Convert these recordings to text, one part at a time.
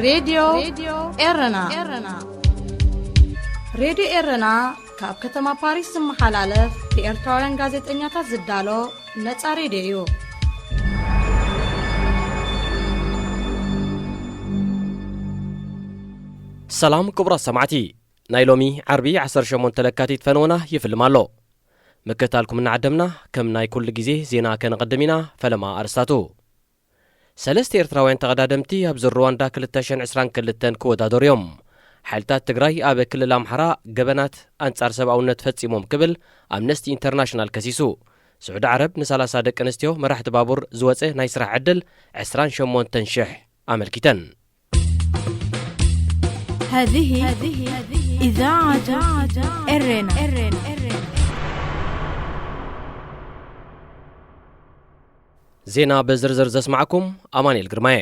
ሬድዮ ኤረና። ሬድዮ ኤረና ካብ ከተማ ፓሪስ ዝመሓላለፍ ብኤርትራውያን ጋዜጠኛታት ዝዳሎ ነጻ ሬድዮ እዩ። ሰላም ክቡራት ሰማዕቲ፣ ናይ ሎሚ ዓርቢ ዓሰርተ ሸሞንተ ለካቲት ፈነወና ይፍልም ኣሎ። ምክትታልኩም እናዓደምና፣ ከም ናይ ኩሉ ግዜ ዜና ከነቐድም ኢና። ፈለማ ኣርስታቱ። ሰለስተ ኤርትራውያን ተቐዳደምቲ ኣብ ዙር ሩዋንዳ ክልተ ሽሕን ዕስራን ክልተን ክወዳደሩ እዮም። ሓይልታት ትግራይ ኣብ ክልል ኣምሓራ ገበናት ኣንጻር ሰብኣውነት ፈጺሞም ክብል ኣምነስቲ ኢንተርናሽናል ከሲሱ። ስዑዲ ዓረብ ንሰላሳ ደቂ ኣንስትዮ መራሕቲ ባቡር ዝወጸ ናይ ስራሕ ዕድል ዕስራን ሸሞንተን ሽሕ ኣመልኪተን። هذه إذاعة إرنا. ዜና ብዝርዝር ዘስማዕኩም ኣማኑኤል ግርማየ።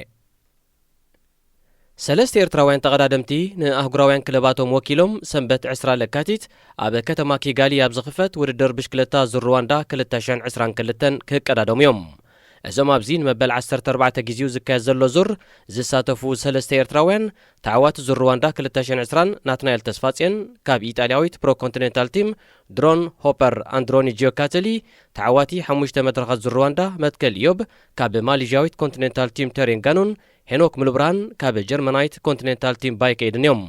ሰለስተ ኤርትራውያን ተቐዳደምቲ ንኣህጉራውያን ክለባቶም ወኪሎም ሰንበት ዕስራ ለካቲት ኣብ ከተማ ኪጋሊ ኣብ ዝኽፈት ውድድር ብሽክለታ ዙር ሩዋንዳ ክልተ ሽሕን ዕስራን ክልተን ክቀዳደሙ እዮም። እዞም ኣብዚ ንመበል ዓሰርተ ኣርባዕተ ግዜኡ ዝካየድ ዘሎ ዙር ዝሳተፉ ሰለስተ ኤርትራውያን፣ ተዓዋቲ ዙር ሩዋንዳ ክልተ ሽሕን ዕስራን ናትናኤል ተስፋጽዮን ካብ ኢጣልያዊት ፕሮ ኮንቲኔንታል ቲም ድሮን ሆፐር ኣንድሮኒ ጂዮካተሊ፣ ተዓዋቲ ሓሙሽተ መድረኻት ዙር ሩዋንዳ መትከል ኢዮብ ካብ ማሌዥያዊት ኮንቲኔንታል ቲም ተሬንጋኑን ሄኖክ ሙሉብርሃን ካብ ጀርመናዊት ኮንቲኔንታል ቲም ባይክ ኤድን እዮም።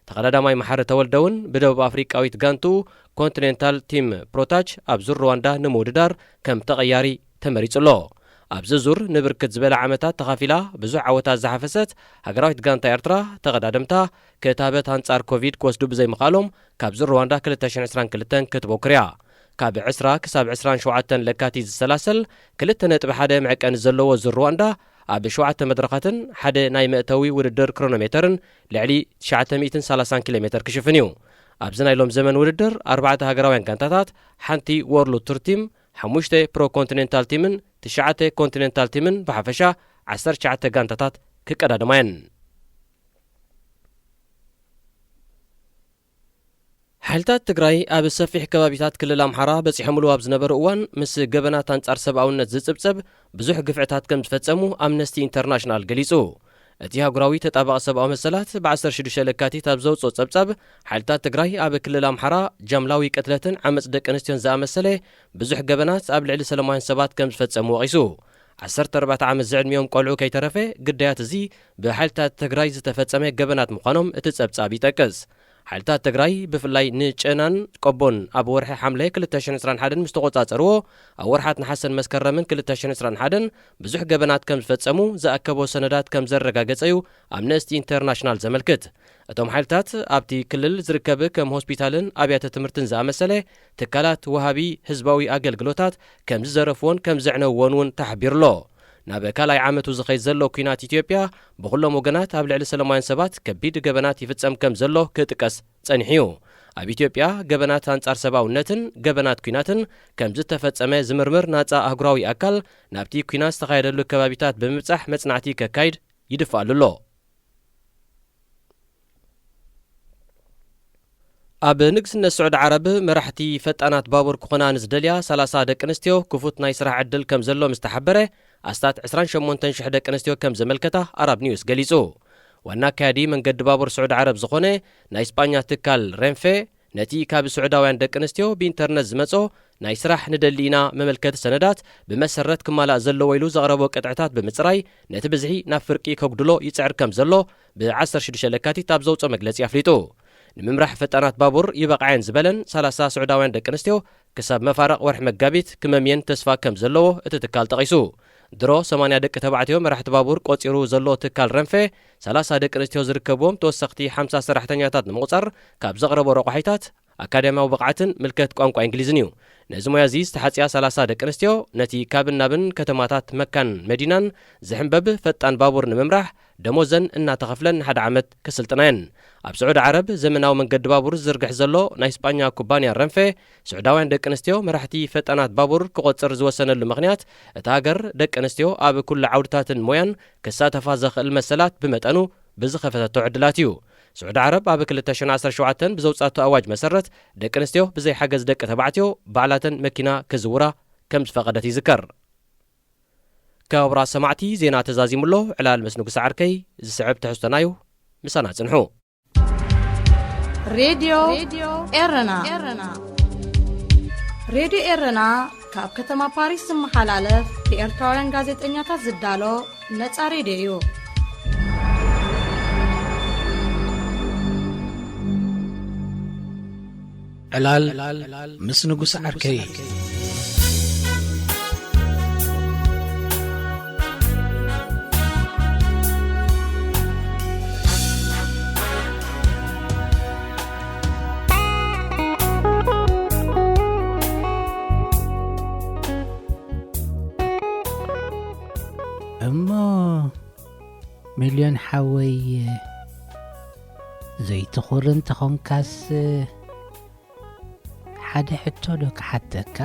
ተቐዳዳማይ መሓሪ ተወልደ እውን ብደቡብ ኣፍሪቃዊት ጋንትኡ ኮንቲኔንታል ቲም ፕሮታች ኣብ ዙር ሩዋንዳ ንምውድዳር ከም ተቐያሪ ተመሪጹ ኣሎ። ኣብዚ ዙር ንብርክት ዝበለ ዓመታት ተኻፊላ ብዙሕ ዓወታት ዝሓፈሰት ሃገራዊት ጋንታ ኤርትራ፣ ተቐዳደምታ ክታበት ኣንጻር ኮቪድ ክወስዱ ብዘይምኽኣሎም ካብ ዙር ሩዋንዳ ክልተ ሽሕን ዕስራን ክልተን ክትቦክር እያ። ካብ ዕስራ ክሳብ ዕስራን ሸውዓተን ለካቲት ዝሰላሰል ክልተ ነጥቢ ሓደ መዕቀኒ ዘለዎ ዙር ሩዋንዳ ኣብ ሸውዓተ መድረኻትን ሓደ ናይ መእተዊ ውድድር ክሮኖሜተርን ልዕሊ ትሽዓተ ሚእትን ሰላሳን ኪሎ ሜተር ክሽፍን እዩ። ኣብዚ ናይ ሎም ዘመን ውድድር ኣርባዕተ ሃገራውያን ጋንታታት፣ ሓንቲ ወርልድ ቱር ቲም፣ ሓሙሽተ ፕሮ ኮንቲኔንታል ቲምን ትሽዓተ ኮንቲኔንታል ቲምን ብሓፈሻ ዓሰርተ ትሽዓተ ጋንታታት ክቀዳደማ እየን። ሓይልታት ትግራይ ኣብ ሰፊሕ ከባቢታት ክልል ኣምሓራ በጺሖምሉ ኣብ ዝነበሩ እዋን፣ ምስ ገበናት ኣንጻር ሰብኣውነት ዝጽብጸብ ብዙሕ ግፍዕታት ከም ዝፈጸሙ ኣምነስቲ ኢንተርናሽናል ገሊጹ። እቲ ኣህጉራዊ ተጣባቒ ሰብኣዊ መሰላት ብ ዓሰርተ ሽዱሽተ ለካቲት ኣብ ዘውጽኦ ጸብጻብ፣ ሓይልታት ትግራይ ኣብ ክልል ኣምሓራ ጃምላዊ ቅትለትን ዓመጽ ደቂ ኣንስትዮን ዝኣመሰለ ብዙሕ ገበናት ኣብ ልዕሊ ሰላማውያን ሰባት ከም ዝፈጸሙ ወቒሱ። ዓሰርተ ኣርባዕተ ዓመት ዝዕድሚኦም ቆልዑ ከይተረፈ ግዳያት እዚ ብሓይልታት ትግራይ ዝተፈጸመ ገበናት ምዃኖም እቲ ጸብጻብ ይጠቅስ። ሓይልታት ትግራይ ብፍላይ ንጨናን ቆቦን ኣብ ወርሒ ሓምለ ክልተ ሽሕን ዕስራን ሓደን ምስ ተቖጻጸርዎ፣ ኣብ ወርሓት ነሓሰን መስከረምን ክልተ ሽሕን ዕስራን ሓደን ብዙሕ ገበናት ከም ዝፈጸሙ ዝኣከቦ ሰነዳት ከም ዘረጋገጸ እዩ ኣምነስቲ ኢንተርናሽናል ዘመልክት። እቶም ሓይልታት ኣብቲ ክልል ዝርከብ ከም ሆስፒታልን ኣብያተ ትምህርትን ዝኣመሰለ ትካላት ወሃቢ ህዝባዊ ኣገልግሎታት ከም ዝዘረፍዎን ከም ዘዕነውዎን እውን ተሓቢሩ ኣሎ። ናብ ካልኣይ ዓመቱ ዝኸይድ ዘሎ ኲናት ኢትዮጵያ ብኹሎም ወገናት ኣብ ልዕሊ ሰላማውያን ሰባት ከቢድ ገበናት ይፍጸም ከም ዘሎ ክጥቀስ ጸኒሑ እዩ። ኣብ ኢትዮጵያ ገበናት ኣንጻር ሰብኣውነትን ገበናት ኲናትን ከም ዝተፈጸመ ዝምርምር ናጻ ኣህጉራዊ ኣካል ናብቲ ኲናት ዝተኻየደሉ ከባቢታት ብምብጻሕ መጽናዕቲ ከካይድ ይድፋኣሉ ኣሎ። ኣብ ንግስነት ስዑዲ ዓረብ መራሕቲ ፈጣናት ባቡር ክኾና ንዝደልያ ሰላሳ ደቂ ኣንስትዮ ክፉት ናይ ስራሕ ዕድል ከም ዘሎ ምስ ተሓበረ፣ ኣስታት ዕስራን ሸሞንተን ሽሕ ደቂ ኣንስትዮ ከም ዘመልከታ ኣራብ ኒውስ ገሊጹ። ዋና ኣካያዲ መንገዲ ባቡር ስዑዲ ዓረብ ዝኾነ ናይ ስጳኛ ትካል ሬንፌ፣ ነቲ ካብ ስዑዳውያን ደቂ ኣንስትዮ ብኢንተርነት ዝመጾ ናይ ስራሕ ንደሊ ኢና መመልከቲ ሰነዳት ብመሰረት ክማላእ ዘለዎ ኢሉ ዘቕረቦ ቅጥዕታት ብምጽራይ፣ ነቲ ብዝሒ ናብ ፍርቂ ከጉድሎ ይጽዕር ከም ዘሎ ብ ዓሰርተ ሽዱሽተ ለካቲት ኣብ ዘውጽኦ መግለጺ ኣፍሊጡ። ንምምራሕ ፈጣናት ባቡር ይበቕዓየን ዝበለን ሰላሳ ስዑዳውያን ደቂ ኣንስትዮ ክሳብ መፋርቕ ወርሒ መጋቢት ክመምየን ተስፋ ከም ዘለዎ እቲ ትካል ጠቒሱ። ድሮ ሰማንያ ደቂ ተባዕትዮ መራሕቲ ባቡር ቆጺሩ ዘሎ ትካል ረንፌ፣ ሰላሳ ደቂ ኣንስትዮ ዝርከብዎም ተወሰኽቲ ሓምሳ ሰራሕተኛታት ንምቑጻር ካብ ዘቕረቦ ረቋሒታት፣ ኣካዳሚያዊ ብቕዓትን ምልከት ቋንቋ እንግሊዝን እዩ። ነዚ ሞያ እዚ ዝተሓጽያ ሰላሳ ደቂ ኣንስትዮ፣ ነቲ ካብን ናብን ከተማታት መካን መዲናን ዝሕንበብ ፈጣን ባቡር ንምምራሕ ደሞዘን እናተኸፍለን ንሓደ ዓመት ክስልጥና እየን። ኣብ ስዑዲ ዓረብ ዘመናዊ መንገዲ ባቡር ዝዝርግሕ ዘሎ ናይ ስጳኛ ኩባንያ ረንፌ፣ ስዑዳውያን ደቂ ኣንስትዮ መራሕቲ ፈጣናት ባቡር ክቖጽር ዝወሰነሉ ምኽንያት፣ እታ ሃገር ደቂ ኣንስትዮ ኣብ ኩሉ ዓውድታትን ሞያን ክሳተፋ ዘኽእል መሰላት ብመጠኑ ብዝኸፈተቶ ዕድላት እዩ። ስዑዲ ዓረብ ኣብ ክልተ ሽሕን ዓሰርተ ሸውዓተን ብዘውጻቶ ኣዋጅ መሰረት፣ ደቂ ኣንስትዮ ብዘይ ሓገዝ ደቂ ተባዕትዮ ባዕላተን መኪና ክዝውራ ከም ዝፈቐደት ይዝከር። ክቡራት ሰማዕቲ፣ ዜና ተዛዚሙ ኣሎ። ዕላል ምስ ንጉስ ዓርከይ ዝስዕብ ትሕዝቶና እዩ። ምሳና ጽንሑ። ሬድዮ ኤረና። ሬድዮ ኤረና ካብ ከተማ ፓሪስ ዝመሓላለፍ ብኤርትራውያን ጋዜጠኛታት ዝዳሎ ነጻ ሬድዮ እዩ። ዕላል ምስ ንጉስ ዓርከይ። እሞ ሚልዮን ሓወይ፣ ዘይትኹር እንተኾንካስ፣ ሓደ ሕቶ ዶ ክሓተካ?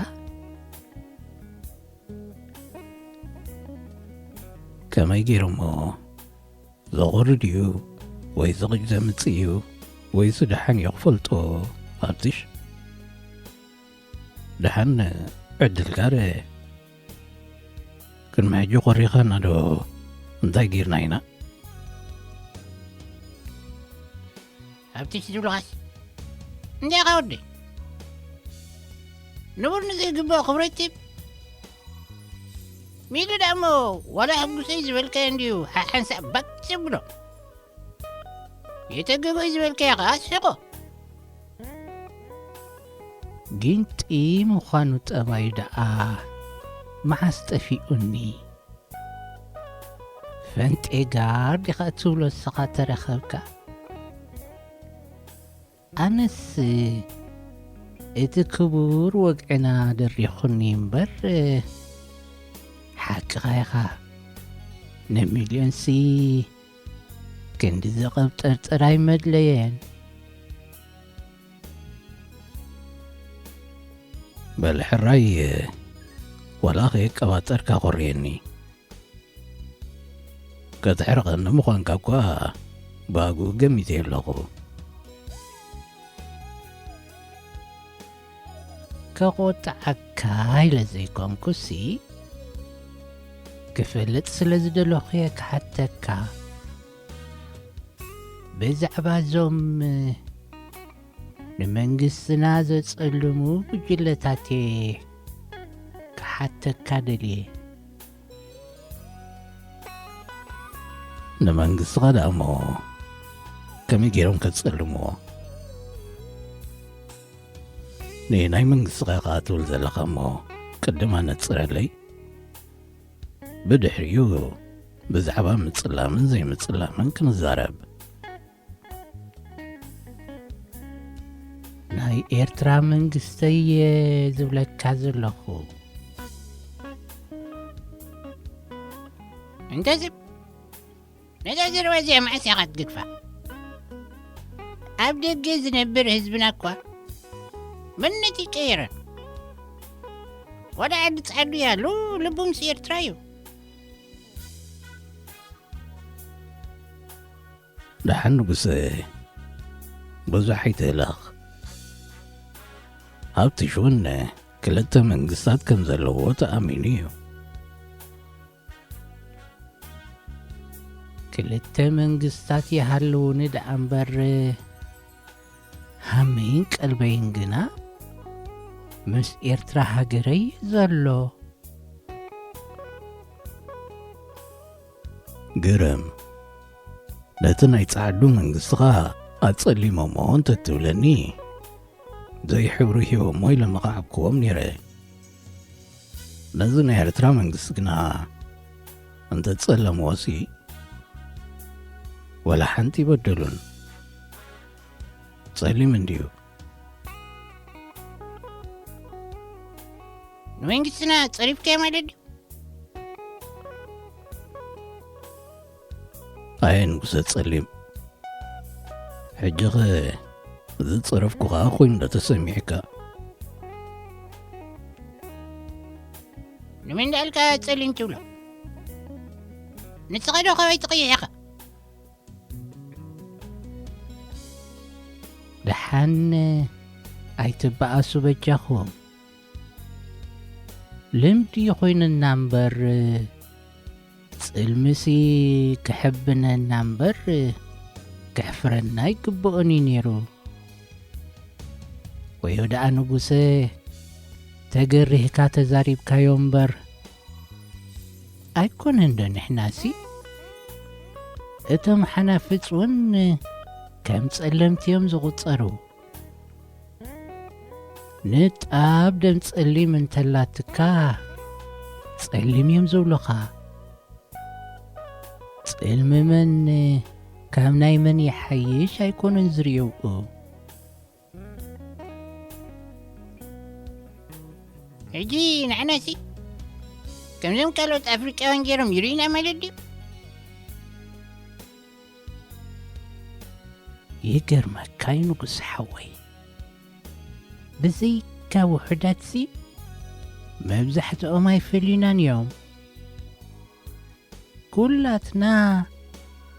ከመይ ገይሮሞ? ዘቑሪ ድዩ? ወይ ዝቕጅ ዘምጽእ እዩ? ወይስ ደሓን እዩ ክፈልጦ? ሃብትሽ፣ ደሓን ዕድል ጋር። ቅድሚ ሕጂ ኮሪኻና ዶ? እንታይ ጌርና ኢና? ሃብትሽ ዝብልኻስ እንታይ ኢኻ ወደይ? ንቡር ንዘይግብኦ ክብረት ትህብ? ሚሊ ደኣ እሞ ዋላ ሕጉሰይ ዝበልካዮ እንድዩ ሓሓንሳእ ባጭ ብሎ። የተገበይ ዝበልካዮ ኸዓ ስሕቆ። ጊንጢ ምዃኑ ጠባዩ ደኣ መዓስ ጠፊኡኒ? ፈንጤ ጋር ዲኻ እትብሎ እስኻ ተረኸብካ? ኣነስ እቲ ክቡር ወግዕና ደሪኹኒ እምበር፣ ሓቅኻ ኢኻ። ንሚልዮንሲ ክንዲ ዘቐብጠርጠር ኣይመድለየን። በል ሕራይ፣ ዋላ ከየቀባጠርካ ኮርየኒ። ከተሕርቐኒ ምዃንካ እኳ ብኣግኡ ገሚተ ኣለኹ። ከቖጥዓካ ኢለ ዘይኮንኩሲ፣ ክፈልጥ ስለ ዝደለኹ እየ ክሓተካ። ብዛዕባ እዞም ንመንግስትና ዘጸልሙ ጉጅለታት እየ ክሓተካ ደልየ። ንመንግስትኻ ደኣ እሞ ከመይ ገይሮም ከጸልምዎ? ንናይ መንግስትኻ ኢኻ ትብል ዘለኻ እሞ ቅድም ኣነጽረለይ። ብድሕሪኡ ብዛዕባ ምጽላምን ዘይምጽላምን ክንዛረብ። ናይ ኤርትራ መንግስተይ እየ ዝብለካ ዘለኹ። እንተ ዝብ-፣ ነዛ ዘረባ እዚኣ መዓስ ኢኻ ክትግድፋ? ኣብ ደገ ዝነብር ህዝብና እኳ መንነት ይቀየረን። ወደ ዓዲ ጻዱ ያሉ ልቡ ምስ ኤርትራ እዩ። ደሓን ንጉሰ፣ ብዙሕ ኣይትህለኽ። ሃብትሽ እውን ክልተ መንግስታት ከም ዘለዎ ተኣሚኑ እዩ። ክልተ መንግስታት ይሃልዉኒ ደኣ እምበር፣ ሃመይን ቀልበይን ግና ምስ ኤርትራ ሃገረይ ዘሎ። ግርም፣ ነቲ ናይ ጻዕዱ መንግስትኻ ኣጸሊሞሞ እንተትብለኒ፣ ዘይሕብሩ ሂቦሞ ኢለ ምኸዓብክዎም ነይረ። ነዚ ናይ ኤርትራ መንግስቲ ግና እንተጸለምዎሲ፣ ወላ ሓንቲ ይበደሉን። ጸሊም እንድዩ። ንመንግስትና ጸሪፍካዮ ማለት ድዩ? ኣየ ንጉሰ ጸሊም፣ ሕጂኸ ዝጸረፍኩኻ ኮይኑ ዶ ተሰሚዕካ? ንመን እንዳልካ ጸሊም ትብሎ? ንስኻ ዶ ካባይ ትቕይሕ ኢኻ? ደሓን ኣይትበኣሱ በጃኹም። ልምዲ ኮይንና እምበር፣ ጽልምሲ ክሕብነና እምበር ክሕፍረና ኣይግብኦን እዩ ነይሩ። ወዮ ደኣ ንጉሰ፣ ተገሪህካ ተዛሪብካዮ እምበር ኣይኮነን ዶ ንሕናሲ? እቶም ሓናፍጽ እውን ከም ጸለምቲ እዮም ዝቑጸሩ። ንጣብ ደም ጸሊም እንተላትካ ጸሊም እዮም ዝብሉኻ። ጽልሚ መን ካብ ናይ መን ይሓይሽ ኣይኮነን ዝርእዩ። ሕጂ ንዓናሲ ከምዞም ካልኦት ኣፍሪቃውያን ገይሮም ይርእዩና ማለት ድዩ? ይገርመካ እዩ ንጉስ ሓወይ፣ ብዘይካ ውሑዳትሲ መብዛሕትኦም ኣይፈልዩናን እዮም። ኩላትና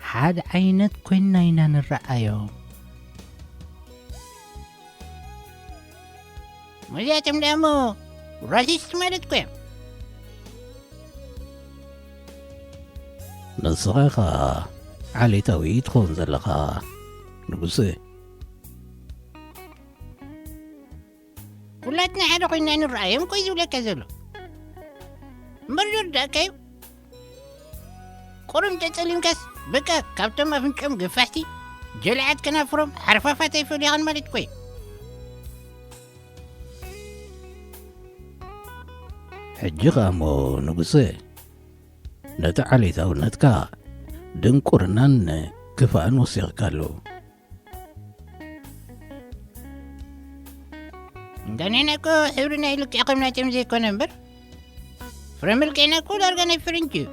ሓደ ዓይነት ኮይንና ኢና ንረኣዮም። እዚኣቶም ደኣ እሞ ራሲስት ማለት እኮ እዮም። ንስኻ ኢኻ ዓሌታዊ ትኸውን ዘለኻ ንጉስ። ኩላትና ሓደ ኮይንና ንረኣዮም እኮ እዩ ዝብለካ ዘሎ። እምበር ዝርዳእካ እዩ። ቁሩብ እንተጸሊምካስ በቃ ካብቶም ኣፍንጭኦም ገፋሕቲ ጀልዓት ከናፍሮም ሓርፋፋት ኣይፈልዩኻን ማለት እኮ እዩ። ሕጂ ኸኣ እሞ ንጉሰ፣ ነቲ ዓሌታውነትካ ድንቁርናን ክፋእን ወሲኽካሉ። እንተ ንሕና እኮ ሕብሪ ናይ ልክዕ ከም ናቶም ዘይኮነ እምበር፣ ፍረ መልክዕና እኮ ዳርጋ ናይ ፈረንጂ እዩ።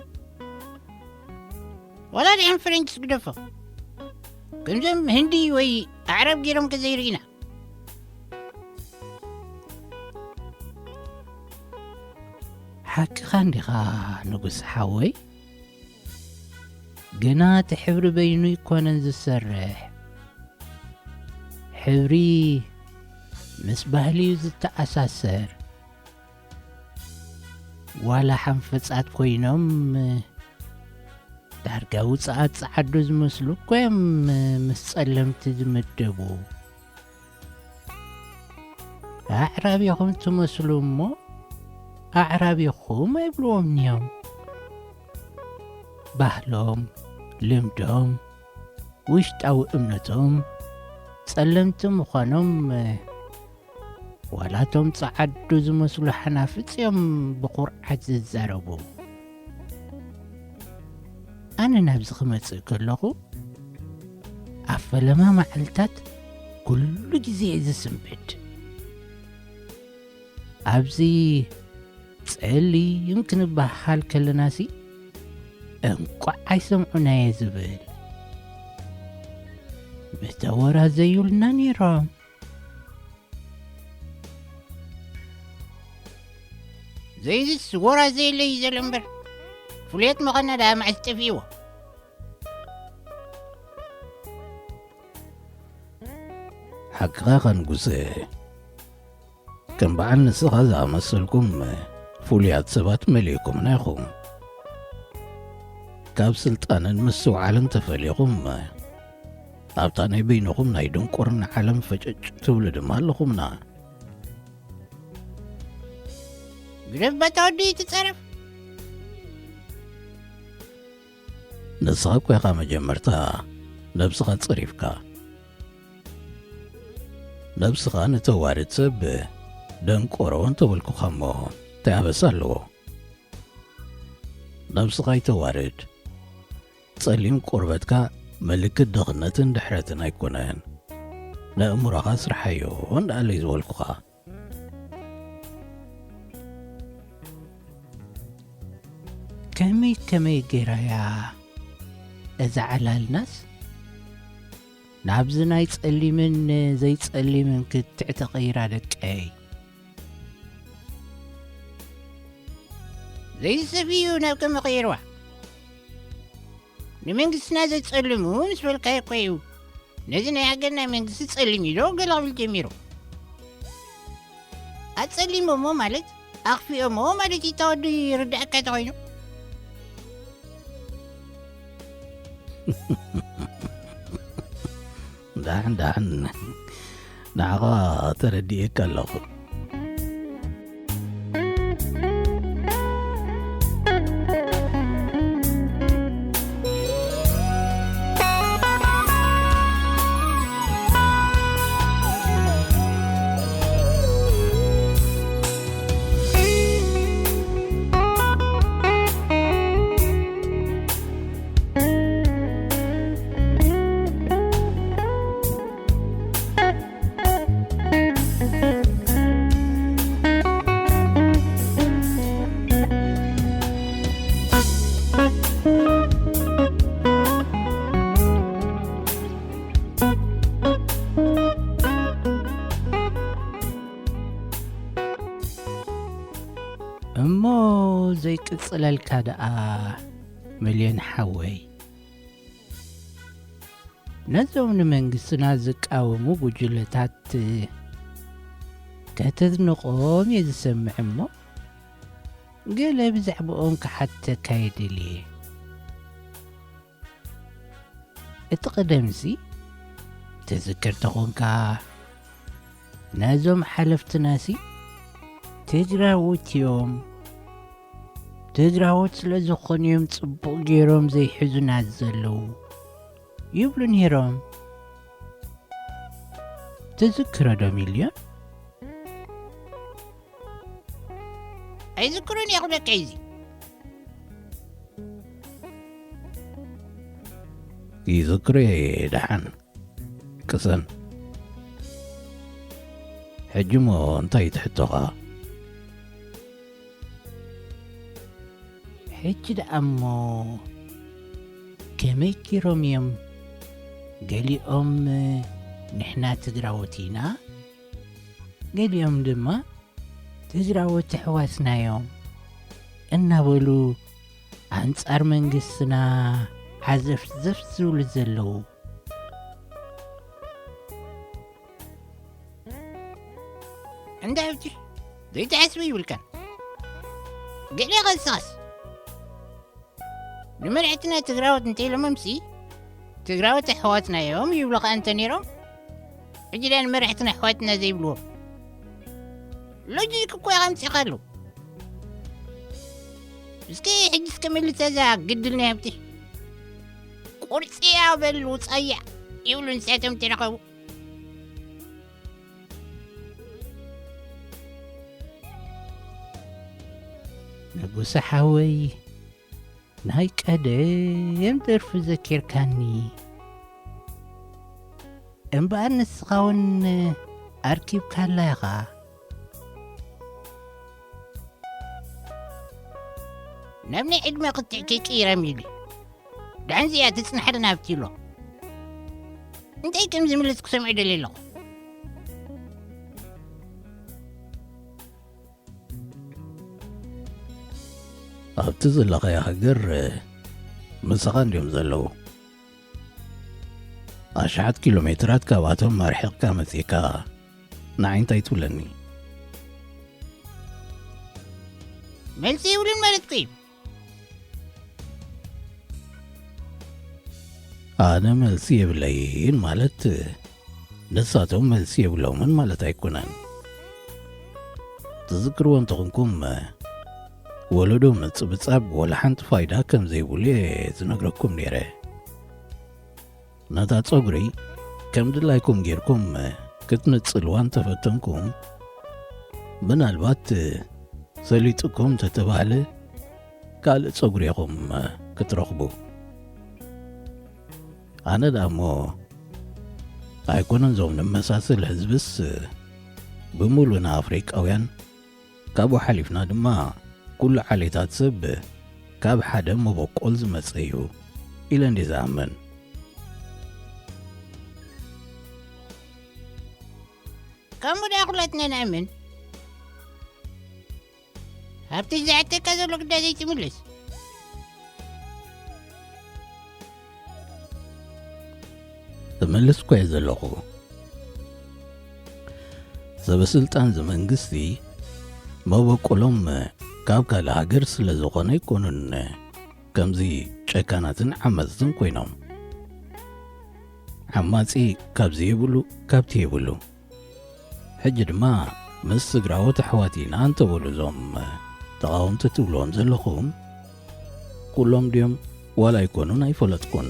ዋላ ድሕን ፈረንጂ ስግደፎ፣ ከምዞም ህንዲ ወይ ኣዕራብ ገይሮም ከዘይርኢና። ሓቅኻ እንዲኻ ንጉስ ሓወይ፣ ግና እቲ ሕብሪ በይኑ ኣይኮነን ዝሰርሕ። ሕብሪ ምስ ባህሊ እዩ ዝተኣሳሰር። ዋላ ሓንፈጻት ኮይኖም ዳርጋ ውጽኣት ጸዓዱ ዝመስሉ እኮ እዮም ምስ ጸለምቲ ዝምደቡ። ኣዕራብ ኢኹም ትመስሉ እሞ ኣዕራብ ኢኹም ኣይብልዎም እዮም። ባህሎም፣ ልምዶም፣ ውሽጣዊ እምነቶም፣ ጸለምቲ ምዃኖም ዋላቶም ጸዓዱ ዝመስሉ ሓናፍጽ እዮም ብኹርዓት ዝዛረቡ። ኣነ ናብዚ ክመጽእ ከለኹ ኣብ ፈለማ መዓልታት ኩሉ ግዜ እየ ዝስንብድ። ኣብዚ ጸሊም ክንበሃል ከለናሲ እንቋዕ ኣይሰምዑናየ ዝብል ምተወራዘዩልና ነይሮም። ዘይዝስ ወራ ዘየለ እዩ ዘሎ እምበር፣ ፍሉያት ምዃንና ደኣ መዓስ ጠፊእዎ? ሓቅኻ ኢኻ ንጉሰ። ከም በዓል ንስኻ ዝኣመሰልኩም ፍሉያት ሰባት መሊእኩምና ኢኹም። ካብ ስልጣንን ምስትውዓልን ተፈሊኹም ኣብታ ናይ በይንኹም ናይ ድንቁርና ዓለም ፈጨጭ ትብሉ ድማ ኣለኹምና። ግደፍ በታ ወዲ ትጸረፍ። ንስኻ እኮ ኢኻ መጀመርታ ነብስኻ ጸሪፍካ። ነብስኻ ንተዋርድ ሰብ ደንቆሮ እንተበልኩኻ እሞ እንታይ ኣበሳ ኣለዎ? ነብስኻ ኣይተዋርድ። ጸሊም ቆርበትካ ምልክት ድኽነትን ድሕረትን ኣይኮነን። ነእምሮኻ ስርሓዮ እንዳኣለይ ዝበልኩኻ። ከመይ ከመይ ገይራያ እዛ ዕላልናስ ናብዚ ናይ ጸሊምን ዘይጸሊምን ክትዕ ተቐይራ ደቀይ? ዘይሰፍዩ ናብ ከመ ቀይርዋ? ንመንግስትና ዘጸልሙ ምስ በልካዮ እኮ እዩ ነዚ ናይ ሃገርና መንግስቲ ጸሊም ኢሎ ገለ ክብል ጀሚሩ። ኣጸሊሞሞ ማለት ኣኽፊኦሞ ማለት እዩ። ተወዱ ይርዳእካ ተኾይኑ። ዳሕን ዳሕን ንዓኻ ተረዲኤካ ኣለኹ። እሞ ዘይቅጽለልካ ደኣ፣ ሚልዮን ሓወይ፣ ነዞም ንመንግስትና ዝቃወሙ ጉጅለታት ከተድንቖም እየ ዝሰምዕ እሞ፣ ገለ ብዛዕባኦም ክሓተካ ይደሊ እየ። እቲ ቀደምሲ፣ ትዝክር ተኾንካ፣ ነዞም ሓለፍትናሲ ትግራዎት እዮም፣ ትግራዎት ስለ ዝኾኑ እዮም ጽቡቕ ገይሮም ዘይሕዙና ዘለዉ ይብሉ ነይሮም። ትዝክሮ ዶ ሚልዮን? ኣይዝክሮን እየ ክብለካ እዩ እዚ። ይዝክሮ እየ ደሓን። ቅሰን። ሕጂ እሞ እንታይ ትሕቶኻ? ሕጂ ደኣ እሞ ከመይ ጌሮም እዮም? ገሊኦም ንሕና ትግራዎት ኢና፣ ገሊኦም ድማ ትግራዎት ኣሕዋትና እዮም እናበሉ ኣንጻር መንግስትና ሓዘፍዘፍ ዝብሉ ዘለዉ። እንዳ ሕጂ ዘይትሓስቡ ይብልካን። ገለ ኸስኻስ ንመራሕትና ትግራዎት እንተኢሎሞምሲ፣ ትግራዎት ኣሕዋትና እዮም ይብሉ ኸኣ እንተ ነይሮም፣ ሕጂ ደኣ ንመራሕትና ኣሕዋትና ዘይብልዎም ሎጂክ እኮ ኢኻ ኣምጺእካሉ። እስኪ ሕጂ እስከ መልስ እዛ ግድል ናይ ሃብቲ። ቁርጺ እያ በል ውጻያ ይብሉ ንሳቶም ተረኸቡ። ንጉሰ ሓወይ፣ ናይ ቀደም ደርፊ ዘኪርካኒ። እምበኣር ንስኻ እውን ኣርኪብካላ ኢኻ። ናብ ናይ ዕድመ ክትዕ ከይቅይራ ሚሊ። ደሓን እዚኣ ትጽናሓልና ኣብቲ ኢሎ። እንታይ ከም ዝምልስ ክሰምዕ ደልየ ኣለኹ። ኣብቲ ዘለኻዮ ሃገር ምሳኻ እንድዮም ዘለዉ። ኣሽሓት ኪሎ ሜትራት ካብኣቶም ኣርሒቕካ መጺእካ ንዓይ እንታይ ትብለኒ? መልሲ ይብሉን ማለት እኮ እዩ። ኣነ መልሲ የብለይን ማለት ንሳቶም መልሲ የብሎምን ማለት ኣይኮነን። ትዝክርዎ እንተኾንኩም፣ ወለዶ ምጽብጻብ ወላ ሓንቲ ፋይዳ ከም ዘይብሉ እየ ዝነግረኩም ነይረ። ነታ ጸጉሪ ከም ድላይኩም ጌርኩም ክትንጽልዋ እንተፈተንኩም፣ ምናልባት ሰሊጥኩም እንተተባህለ ካልእ ጸጉሪ ኢኹም ክትረኽቡ። ኣነ ደኣ እሞ ኣይኮነን እዞም ንመሳሰል ህዝብስ ብምሉእና ኣፍሪቃውያን፣ ካብኡ ሓሊፍና ድማ ኩሉ ዓሌታት ሰብ ካብ ሓደ መበቆል ዝመጸ እዩ ኢለ እንድየ ዝኣምን። ከምኡ ደኣ ኩላትና ንኣምን። ሃብቲ ዝሓተካ ዘሎ ግዳ ዘይትምልስ። እምልስ እኮ እየ ዘለኹ። ሰበ ስልጣን እዚ መንግስቲ መበቆሎም ካብ ካልእ ሃገር ስለ ዝኾነ ኣይኮኑን ከምዚ ጨካናትን ዓመጽትን ኮይኖም። ዓማጺ ካብዚ የብሉ፣ ካብቲ የብሉ። ሕጂ ድማ ምስ ትግራዎት ኣሕዋት ኢና እንተበሉ እዞም ተቓወምቲ ትብልዎም ዘለኹም፣ ኩሎም ድዮም ዋላ ኣይኮኑን ኣይፈለጥኩን።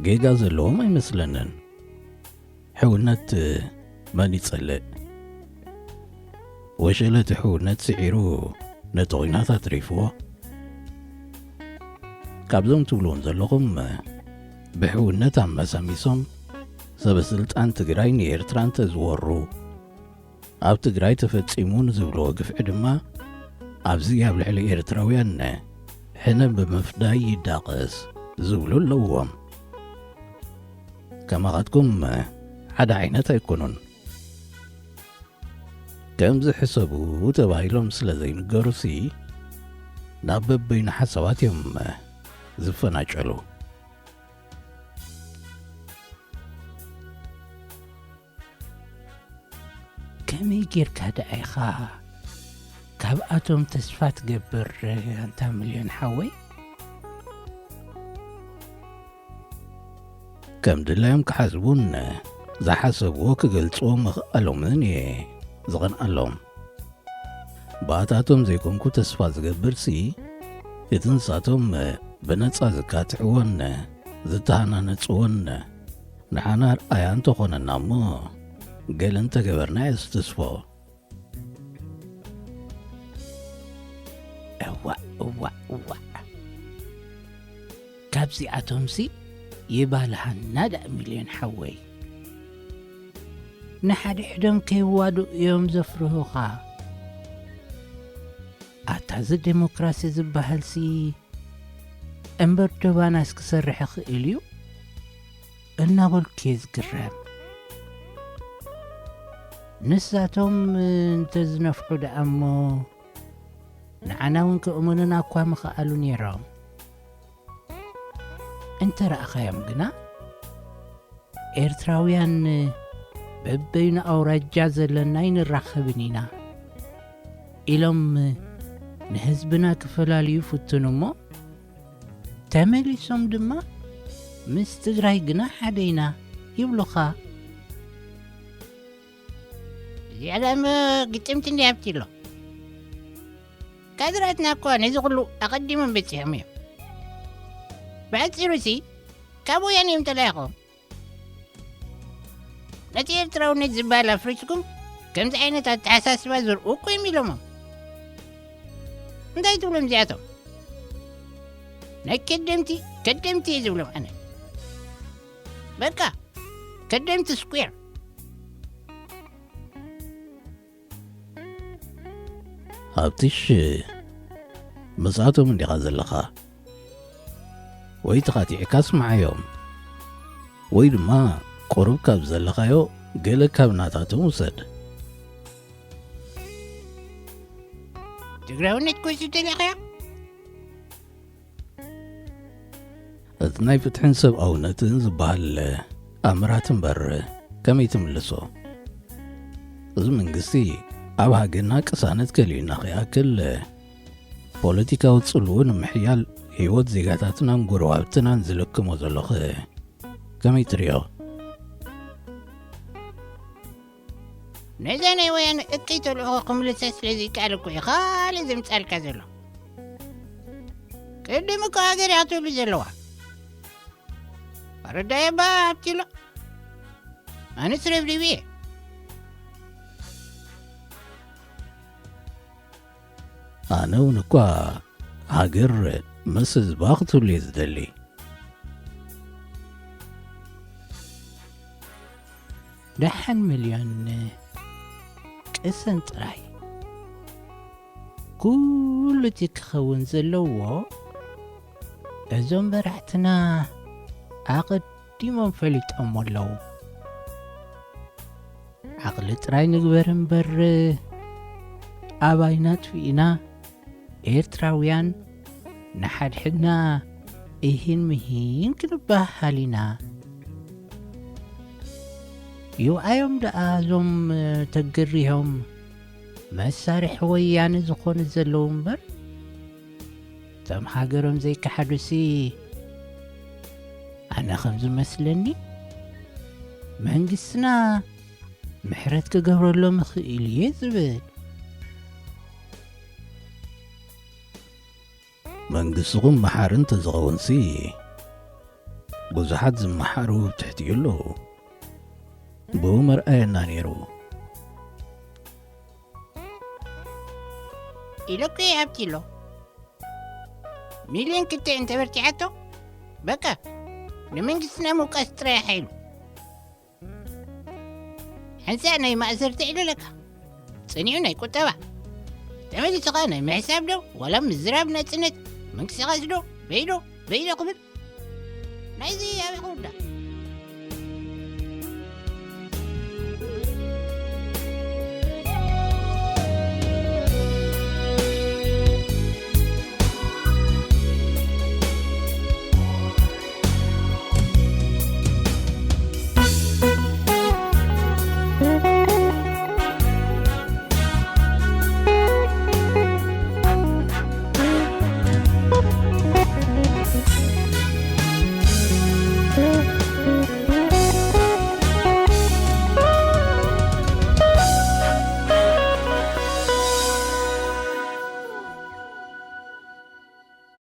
ጌጋ ዘለዎም ኣይመስለንን። ሕውነት መን ይጸልእ? ወሸለ እቲ ሕውነት ስዒሩ ነቲ ኹናት ኣትሪፍዎ። ካብዞም ትብልዎም ዘለኹም ብሕውነት ኣመሳሚሶም ሰበ ስልጣን ትግራይ ንኤርትራ እንተዝወሩ፣ ኣብ ትግራይ ተፈጺሙ ንዝብልዎ ግፍዒ ድማ ኣብዚ ኣብ ልዕሊ ኤርትራውያን ሕነ ብምፍዳይ ይዳቐስ ዝብሉ ኣለውዎም። ከማኻትኩም ሓደ ዓይነት ኣይኮኑን። ከምዚ ሕሰቡ ተባሂሎም ስለ ዘይንገሩሲ፣ ናብ በበይኑ ሓሳባት እዮም ዝፈናጨሉ። ከመይ ጌርካ ደኣ ኢኻ ካብኣቶም ተስፋ ትገብር ኣንታ ሚልዮን ሓወይ? ከም ድላዮም ክሓስቡን ዝሓሰብዎ ክገልጽዎ ምኽኣሎምን እየ ዝቐንኣሎም። ብኣታቶም ዘይኮንኩ ተስፋ ዝገብርሲ፣ እቲ ንሳቶም ብነጻ ዝካትዕዎን ዝተሃናነጽዎን ንዓና ኣርኣያ እንተኾነና እሞ፣ ገለ እንተገበርና እየ ዝትስፎ። እዋእ፣ እዋእ፣ እዋእ። ካብዚኣቶምሲ ይባልሃና ደኣ ሚልዮን ሓወይ። ንሓድሕዶም ከይዋድኡ እዮም ዘፍርሁኻ። ኣታ እዚ ዴሞክራሲ ዝበሃልሲ እምበር ዶባናስ ክሰርሕ ይኽእል እዩ እናበልኩ እየ ዝግረም። ንሳቶም እንተዝነፍሑ ደኣ እሞ ንዓና እውን ክእምኑና እኳ ምኸኣሉ ነይሮም። እንተ ረኣኻዮም ግና፣ ኤርትራውያን በበይኑ ኣውራጃ ዘለና ኣይንራኸብን ኢና ኢሎም ንህዝብና ክፈላልዩ ይፍትኑ እሞ፣ ተመሊሶም ድማ ምስ ትግራይ ግና ሓደ ኢና ይብሉኻ። እዚኣ ደኣ እሞ ግጥምቲ እንድያ ኣብቲ ኣሎ። ካድራትና እኳ ነዚ ኩሉ ኣቐዲሞም በጺሖም እዮም። ብሓጺሩሲ ካብ ወያነ እዮም ተላኢኾም። ነቲ ኤርትራውነት ዝበሃል ኣፍሪስኩም ከምዚ ዓይነት ኣተሓሳስባ ዘርእዉ እኮ እዮም ኢሎሞም። እንታይ ትብሎም እዚኣቶም? ናይ ከደምቲ፣ ከደምቲ እየ ዝብሎም ኣነ። በቃ፣ ከደምቲ ስኩዌር። ሃብትሽ፣ ምስኣቶም እንዲኻ ዘለኻ። ወይ ተኻቲዕካ ስምዓዮም፣ ወይ ድማ ቁሩብ ካብ ዘለኻዮ ገለ ካብ ናታቶም ውሰድ። ትግራውነት ኮይሱ ተለኽያ? እቲ ናይ ፍትሕን ሰብኣውነትን ዝበሃል ኣምራት እምበር ከመይ ትምልሶ? እዚ መንግስቲ ኣብ ሃገርና ቅሳነት ከልዩና ከይኣክል ፖለቲካዊ ጽልኡ ንምሕያል ህይወት ዜጋታትናን ጎረባብትናን ዝልክሞ ዘሎ ኸ ከመይ ትሪኦ? ነዛ ናይ ወያነ እከይ ተልእኾ ክምልሳ ስለ ዘይከኣለ እኮ እዩ ካልእ ዘምጻልካ ዘሎ። ቅድም እኮ ሃገር እያ ክትህሉ ዘለዋ። ኣረዳየ እባ ኣብቲሎ። ኣነስ ረብሪብ እየ። ኣነ እውን እኳ ሃገር ምስ ህዝባ ክትህሉ እየ ዝደሊ። ደሓን ሚልዮን ቅሰን ጥራይ። ኩሉ እቲ ክኸውን ዘለዎ እዞም መራሕትና ኣቐዲሞም ፈሊጦሞ ኣለዉ። ዓቕሊ ጥራይ ንግበር እምበር ኣባይና ኣጥፊእና ኤርትራውያን ንሓድሕድና እሂን ምሂን ክንበሃሃል ኢና። ይውዓዮም ደኣ እዞም ተገሪሆም መሳርሒ ወያነ ዝኾኑ ዘለዉ እምበር፣ እቶም ሃገሮም ዘይከሓዱሲ ኣነ ኣነ ከም ዝመስለኒ መንግስትና ምሕረት ክገብረሎም ይኽእል እየ ዝብል። መንግስትኹም መሓሪ እንተዝኸውንሲ ብዙሓት ዝመሓሩ ትሕትኡ ኣለዉ። ብኡ መርኣየና ነይሩ። ኢለኩ እየ ሃብቲ ኣሎ። ሚልዮን ክልተ እንተበርቲዓቶ በቃ ንመንግስትና ምውቃስ ጥራይ ሓይሉ። ሓንሳእ ናይ ማእሰርቲ ዕልለካ ጸኒዑ ናይ ቁጠባ ተመሊሱ ኸኣ ናይ ምሕሳብ ዶ ዋላ ምዝራብ ናጽነት ምንቅስቓስ ዶ በይዶ በይዶ ክብል ናይዚ ኣበይ ክውዳእ?